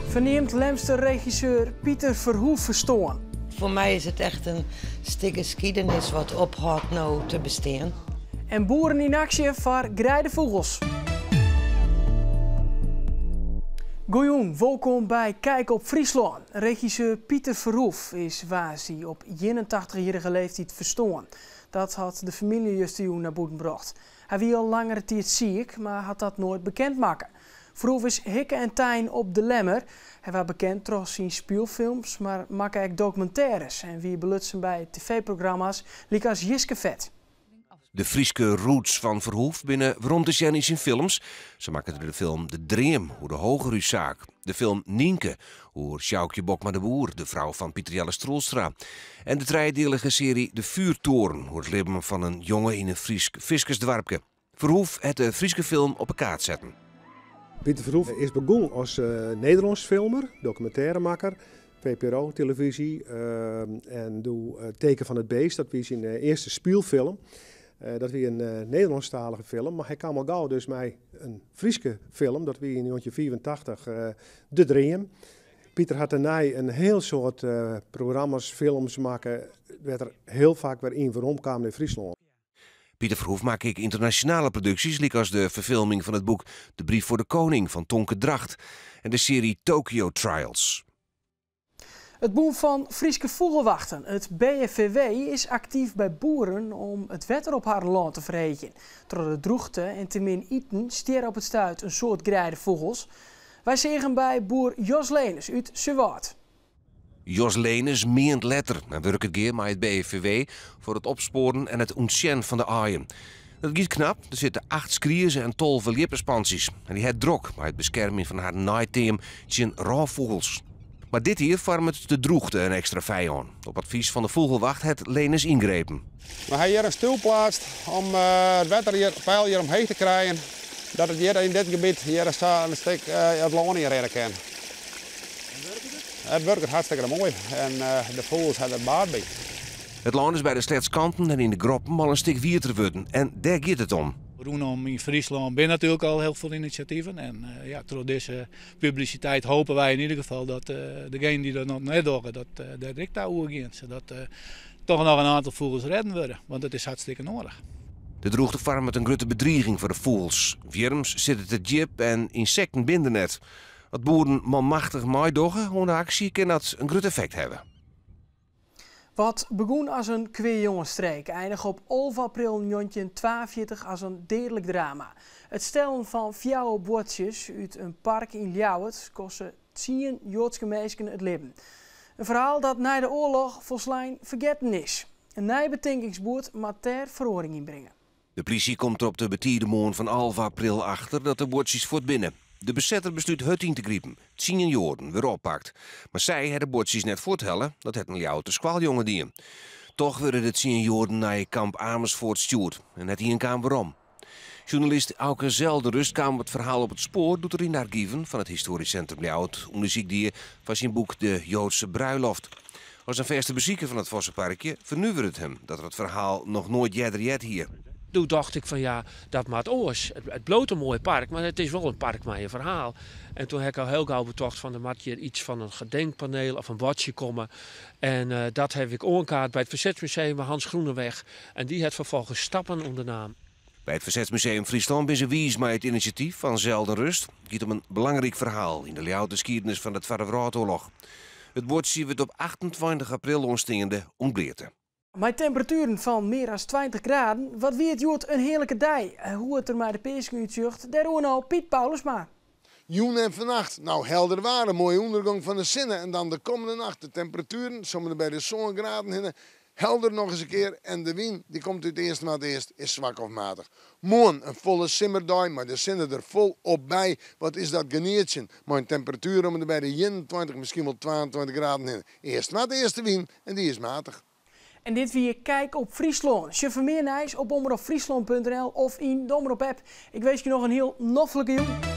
Ferneamd Lemster regisseur Pieter Verhoeff ferstoarn. Foar my is it echt in stik skiednis wat ophâldt no te bestean. En boeren yn aksje foar greidefûgels. Goejûn, wolkom by Kijk op Fryslân. Regisseur Pieter Verhoeff is woansdei op 81-jierrige leeftiid ferstoarn. Dat hat de famylje justerjûn nei bûten brocht. Hy wie al langere tiid siik, mar hat dat noait bekend makke. Verhoeff is hikke en tein op De Lemmer. Hy waard bekend troch syn spylfilms, mar makke ek dokumintêres en wie belutsen by tv-programma's lykas Jiskefet. De Fryske roots fan Verhoeff binne werom te sjen yn syn films. Sa makke er de film De Dream oer de Hogerhússaak, de film Nynke oer Sjoukje Bokma de Boer, de frou fan Piter Jelles Troelstra, en de trijedielige searje De Vuurtoren oer it libben fan in jonge yn in Frysk fiskersdoarpke. Verhoeff hat de Fryske film op 'e kaart setten. Pieter Verhoeff is begûn as Nederlânsk filmer, dokumintêremakker, VPRO-televyzje en doe Teken van het Beest, dat wie syn earste spylfilm. Dat wie in Nederlânsktalige film, mar hy kaam al gau dus mei in Fryske film, dat wie yn 1985 De Dream. Pieter hat dêrnei in hiel soad programma's, films makke, wêr't er hiel faak wer yn werom kaam nei Fryslân. Pieter Verhoeff makke ek ynternasjonale produksjes, lykas de ferfilming fan it boek De Brief voor de Koning fan Tonke Dragt en de searje Tokyo Trials. It Bûn fan Fryske Fûgelwachten, it BFVW, is aktyf by boeren om it wetter op harren lân te ferheegjen. Troch de drûchte en te min iten stjerre op it stuit in soad greidefûgels. Wy seagen by boer Jos Lenes út Suwâld. Jos Lenes meant letter en wurket gear mei it BFVW foar it opspoaren en it ûntsjen fan de aaien. Dat giet knap, der sitte acht skriezen en 12 ljippespantsjes en dy ha it drok mei it beskermjen fan harren neiteam tsjin rôffûgels. Mar dit jier foarmet de drûchte in ekstra fijân. Op advys fan de fûgelwacht hat Lenes yngrepen. We ha hjir in stuw pleatst om it wetter hjir, peil hjir omheech te krijen, dat it hjir yn dit gebiet hjir sa in stik it lân yn rinne kin. En wurket it? It wurket hartstikke moai en de fûgels ha der baat by. It lân is by de sleatskanten en yn de groppen al in stik wieter wurden en dêr giet it om. Rûnom yn Fryslân binne natuerlik al hiel folle inisjativen en ja, troch dizze publisiteit hopen wy yn ieder gefal dat degenen dy't dat noch net dogge, dat dêr ek ta oergean, sadat toch noch in oantal fûgels rêden wurde, want dat is hartstikke noadich. De drûchte foarmet in grutte bedriging foar de fûgels. Wjirms sitte te djip en ynsekten binne der net. As boeren manmachtich meidogge oan de aksje kin dat in grut effekt hawwe. Wat begûn as in kweajongesstreek, einige op 11 april 1942 as in deadlik drama. It stellen fan fjouwer buordsjes út in park yn Ljouwert koste tsien Joadske minsken it libben. In ferhaal dat nei de oarloch folslein fergetten is. In nij betinkingsboerd moat dêr feroaring yn bringe. De plysje komt der op de betide moarn fan 11 april achter dat de buordsjes fuort binne. De besetter beslút hurd yn te gripen. Tsien Joaden wurde oppakt. Mar sy ha de buordsjes net fuorthelle, dat hat in Ljouwerter skoaljonge dien. Toch wurde de tsien Joaden nei kamp Amersfoort stjoerd en net ien kaam werom. Sjoernalist Auke Zeldenrust kaam it ferhaal op it spoar doe't er yn de argiven fan it Histoarysk Sintrum Ljouwert ûndersyk die foar syn boek De Joodse Bruiloft. As in fêste besiker fan it Vosseparkje fernuvere it him dat er it ferhaal noch noait earder heard hie. Doe tocht ik fan ja, dat moat oars. It bliuwt in moai park, mar it is wol in park mei in ferhaal. En toen ha ik al hiel gau betocht fan der moat hjir iets fan in gedenkpaneel of in buordsje komme. En dat ha ik oankaart by it Verzetsmuseum by Hans Groeneweg. En dy hat ferfolgens stappen ûndernaam. By it Verzetsmuseum Fryslân binne se wiis mei it inisjatyf fan Zeldenrust. It giet om in belangryk ferhaal yn de Ljouwerter skiednis fan de Twadde Wrâldoarloch. It buordsje wurdt op 28 april oansteande ûntbleate. Mei temperatueren fan mear as 20 graden, wat wie it hjoed in hearlike dei. Hoe't it der mei de Peasken útsjocht, dêroer no Piet Paulusma. Jûn en fannacht, no helder waar, in moaie ûndergong fan de sinne en dan de kommende nacht de temperatueren sommige by de 7 graden hinne. Helder noch ris in kear en de wyn dy komt út east-noardeast is swak of matich. Moarn in folle simmerdei mei de sinne der fol op by. Wat is dat genietsjen mei in temperatuer om en by de 21, miskien wol 22 graden hinne. East-noardeastewyn en dy is matich. En dit wie Kijk op Fryslân. Sjoch foar mear nijs op omropfryslân.nl of yn de Omrop app. Ik winskje noch in hiel noflike jûn.